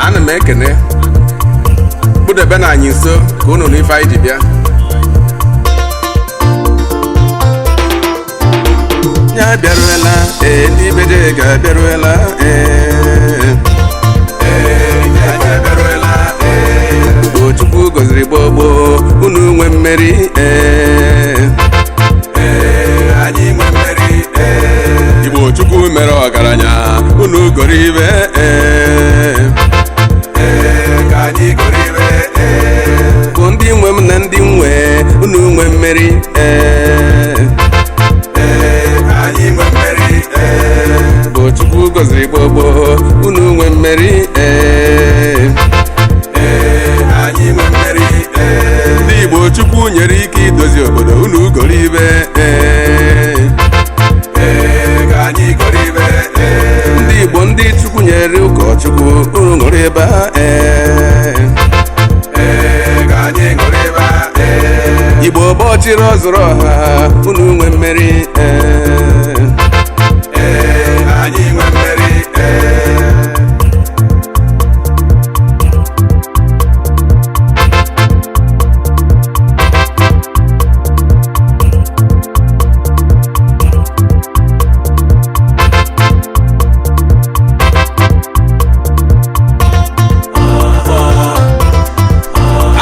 Ana m ekene kpụdebe na anyị nso ka unu n'ife anyị ji bịa. Ya bịaruela ee, ndị beje ga-abịaruela ee. Chukwu gọziri gboo gboo, unu nwe mmeri ee. Igbo Chukwu mere ọgaranya, unu goro ibe ee. Bụ ndị nwe m na ndị nwe unu nwe mmeri ee. Bụ Chukwu gọziri gboo gboo, unu nwe mmeri ee. Ndị Igbo Chukwu nyere ike idozi obodo, unu goro ibe ee. Ndị Igbo ndị Chukwu nyere ụkọchukwu, unu ṅụrụ ebe ee. Igbo bụ ọchịrị ọzụrụ ọha, unu nwe mmeri ee.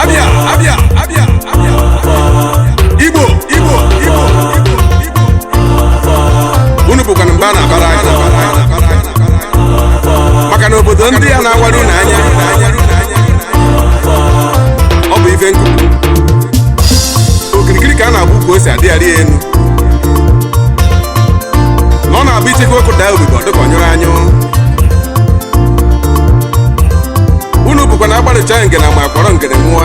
Abịa, abịa, abịa, abịa. Igbo, Igbo, Igbo, Igbo, Igbo. Unu bụkwanụ mba na-abara aka maka na obodo ndị a na-awara unu anya, ọ bụ ife nkụ okirikiri ka a na-agba ukwu ose adịgharị elu, na ọ na-abụ ichekwa ọkụ daa obibi, ọ dịka ọ nyụrụ anyụ. Unu bụkwa na agbarịcha ngene ma akpọrọ ngene nwụọ.